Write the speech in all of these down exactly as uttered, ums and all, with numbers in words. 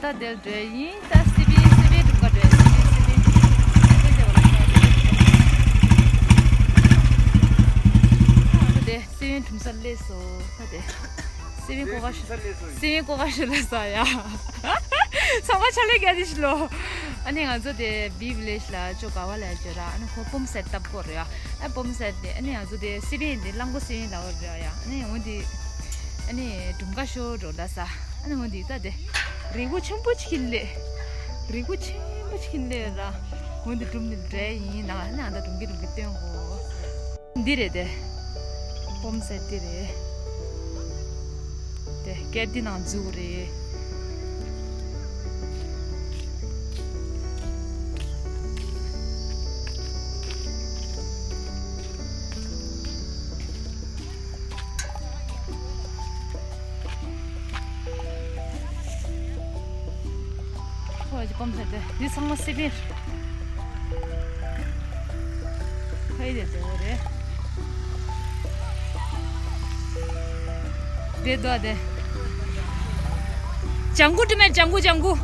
ད་དེར་འགྲོ་ཡིན། ད་སི་པིན་སི་པིན་སྒྲུང་ག་འགྲོ་ཡིན། སི་པིན་སི་པིན་སི་པིན་དེ་བ་ལ་ད་དེ་སི་པིན་སྒྲུང་ས་སླེབས་སོང་། ད་དེ་སི་པིན་གོ་ག་ཤོད། སི་པིན་གོ་ག་ཤོད་ལ་ས་ཡ། ཚང་མ་ཆ་ལེ་ག་དེ་ཤི་ལོ། ཨ་ནི་ང་ཚོ་དེ་བི་བི་ལེ་ཇི་ལ་ཅོ་ག་བ་ལ་ཅོ་ར། ཨ་ནི་ཁོ་པོམ་སེ་ཊི་ལྟ་བུ་རེད་ཡ། ཨ་པོམ་སེ་ཊི་དེ་ཨ་ནི་ང་ཚོ་དེ་སི་པིན་དེ་གླང་པོ་སི་པིན་ལ་བ་རེད་ཡ། ཨ་ནི་འོ་དེ་ཨ་ནི་སྒྲུང་ག་ཤོད་འགྲོ་ལ་ས། ཨ་ནི་འོ་དེ་ད་དེ་རི་བོ་ཆེན་པོ་ཅིག་ལས། རི་བོ་ཆེན་པོ་ཅིག་ལས་ར། འོ་དེ་སྒྲུང་དེ་འདྲ་ཡིན་ན། ཨ་ནི་ཨ་ད་སྒྲུང་གི་སྒྲུང་གི་སྟོན་གོ། འདི་རེད་དེ། སྤོམ་སེ་འདི་རེད། དེ་སྐད་འདི་ནང་འཛུགས་རེད། ཁོ་ཅི་སྤོམ་སེ་དེ་འདི་ཚང་མ་སི་པིན། ཁོ་ཡི་དེ་འདྲ་རེད། དེ་དོ་དེ། ལྗང་གུ་དྲི་མེད་ལྗང་གུ་ལྗང་གུ།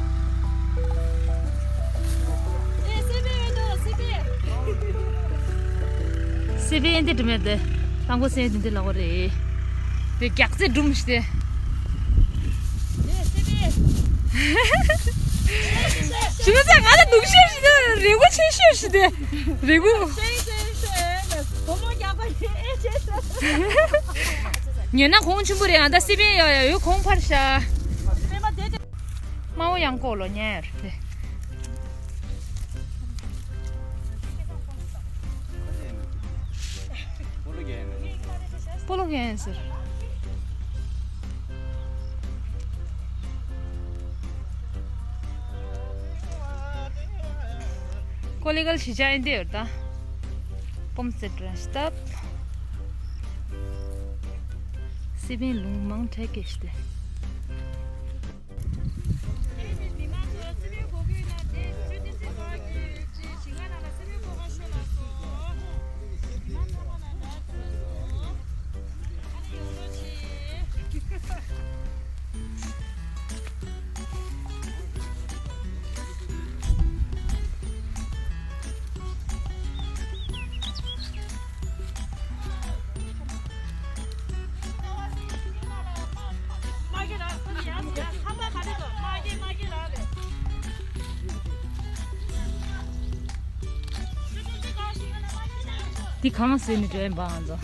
སི་པིན་འདི་དྲི་མེད་དེ། གླང་པོ་སི་པིན་འདི་ལ་གོ་རེད། དེ་རྒྱག་རྩེ་སྒྲུང་ཞིག་དེ། ཞུ་ཚ་ང་ལ་སྡུག་ཤོས་ཤིག་དེ་རི་བོ་ཆེ་ཤོས་ཤིག་དེ། རི་བོ། ཉོན་ན་གོང་ཆེན་པོ་རེད། ཨ་ད་སི་པིན་ཡོད་ཡོད་ཡོད་གོང་འཕར་ཤ། དམར་པོ་ཡང་ཀོ་ལོ་ཉེར་དེ། སྤོ་ལོ་རྒྱག་ཡིན་ཟེར། ཀོ་ལི་གལ་ཤི་ཅ་ཡིན་དེ་ཡོད་ད། སྤོམ་སེ་འདྲ་ཞིག་སྟབས། སི་པིན་ལུང་མང་འཕྲད་ཀེ་ཤི་དེ། འདི་གང་ཟེར་ནས་འགྲོ་ཡིན་པ་ང་ཚོ།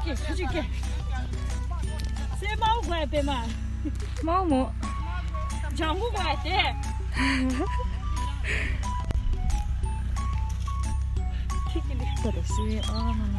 སྐྱེ་ཁུ་ཅིག་སྐྱེ། སེ་མའུ་དགོས་པས་མ། མའུ་མོ། ལྗང་གུ་དགོས་དེ། ཁྱི་ཀི་ལི་ལྟར་སེ་ཨ་མ་ན།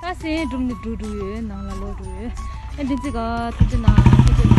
ད་སེ་འབྲུམ་ནི་འགྲོ་འགྲོ་ཡོད། ནང་ལ་ལོག་འགྲོ་ཡོད། ཨ་འདི་ཚིག་ག་ཐུགས་རྗེ་གནང་། ཐུགས་རྗེ་